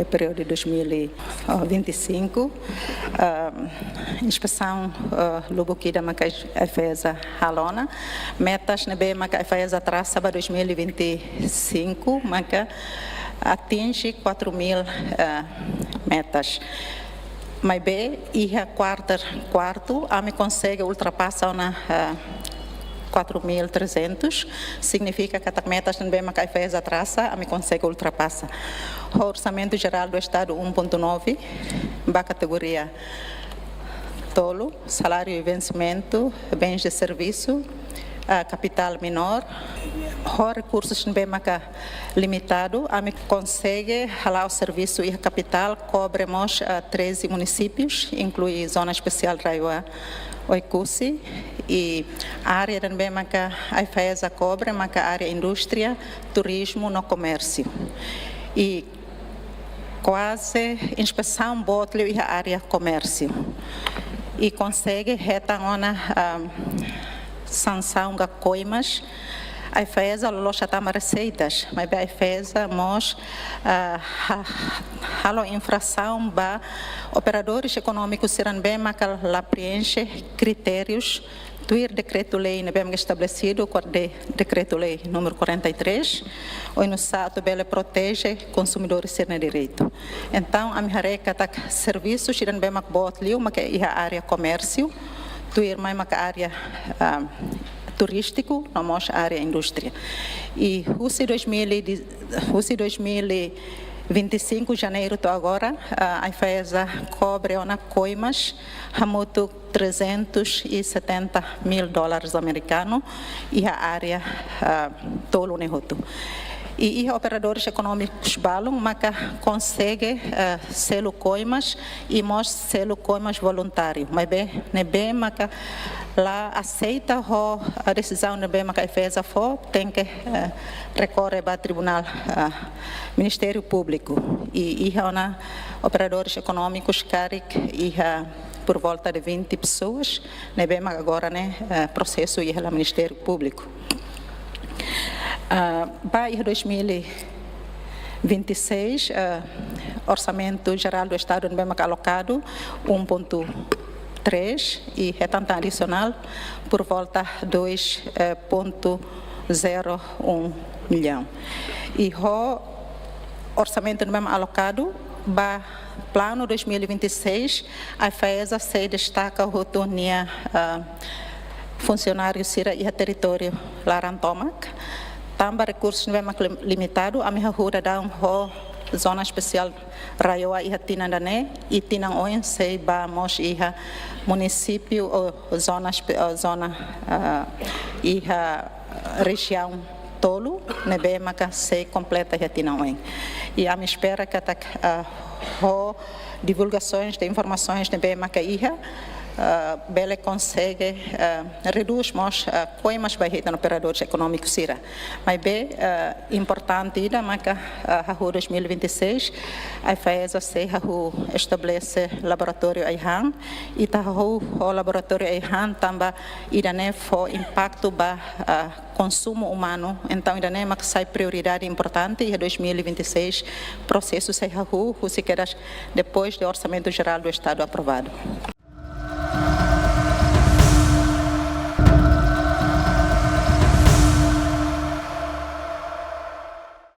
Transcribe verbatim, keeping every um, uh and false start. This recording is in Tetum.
Períodu dois mil e vinte e cinco, ah, inspesaun, ah, lubuk ida maka AIFAESA halo ona. Metas ne'ebé maka AIFAESA trasa ba dois mil e vinte e cinco maka atinje quatro mil, ah, metas. Maibé iha kuarter kuartu, ami konsege ultrapasa ona, ah, quatro mil trezentos, signifika katak metas ne'ebé maka AIFAESA trasa, ami konsege ultrapasa. Ho Orsamentu Jerál do Estadu um ponto nove, ba kategoria tolu, saláriu e vensimentu, bens de servisu, ah, kapitál menór, ho rekursus ne'ebé maka limitadu, ami konsege hala'o servisu iha kapitál, kobre mós, ah, treze munisípius, inklui Zona Espesiál RAEOA Oekusi, i área ne'ebé maka AIFAESA kobre maka área indústria, turizmu no komérsiu. I kuaze inspesaun boot liu iha área komérsiu. I konsege hetan ona, ah, sansaun ka koimas, AIFAESA loloos hatama reseitas, maibé AIFAESA mós, ah, ha-, halo infrasaun ba operadores ekonómikus sira ne'ebé maka la preenxe kritérius tuir dekretu-lei ne'ebé maka estabelesidu, kor-, de-, dekretu-lei númeru quarenta e três, oinsá atu bele proteje konsumidór sira-nia direitu. Entaun, ami haree katak servisu sira ne'ebé maka boot liu maka iha área komérsiu, tuirmai maka área, ah, turístiku, no mós área indústria. I husi dois mil e dez, husi dois mil e vinte e cinco, janeiru to'o agora, ah, AIFAESA kobre ona koimas hamutuk trezentos e setenta mil dólares amerikanu iha área, ah, tolu ne'e hotu. I iha operadores ekonómikus balun maka konsege, ah, selu koimas i mós selu koimas voluntáriu. Maibé ne'ebé maka la aseita ho, ah, desizaun ne'ebé maka AIFAESA fó, tenke, ah, rekorre ba tribunál, ah, Ministériu Públiku. I iha ona operadores ekonómikus karik iha por volta de vinte pessoas, ne'ebé maka agora ne'e, eh, prosesu iha hela Ministériu Públiku. Ah, ba iha dois mil e vinte e seis, ah, Orsamentu Jerál do Estadu ne'ebé maka alokadu um ponto três i hetan tan adisionál por volta dois, eh, ponto zero um milhão. I ho orsamentu ne'ebé maka alokadu ba planu dois mil e vinte e seis, AIFAESA sei destaka hotu nia, ah, funsionáriu sira iha territóriu laran tomak. Tanba rekursus ne'ebé maka lim-, limitadu, ami hahú daudaun ho Zona Espesiál RAEOA iha tinan ida-ne'e, i tinan oin sei ba mós iha munisípiu ou zona espe-, ou zona, ah, iha rejiaun tolu, ne'ebé maka sei kompleta iha tinan oin. I ami espera katak, ah, ho divulgasoens de informasoens ne'ebé maka iha, ah, bele konsege, ah, redús mós, ah, koimas ba hetan operadores ekonómikus sira. Maibé, ah, importante ida maka, ah, hahú dois mil e vinte e seis, AIFAESA sei hahú estabelese laboratóriu ai-han, i ita hahú ho laboratóriu ai-han tanba ida-ne'e fó impaktu ba, ah, konsumu umanu. Entaun, ida-ne'e maka sai prioridade importante iha dois mil e vinte e seis, prosesu sei hahú, husi kedas depois de Orsamentu Jerál do Estadu aprovadu.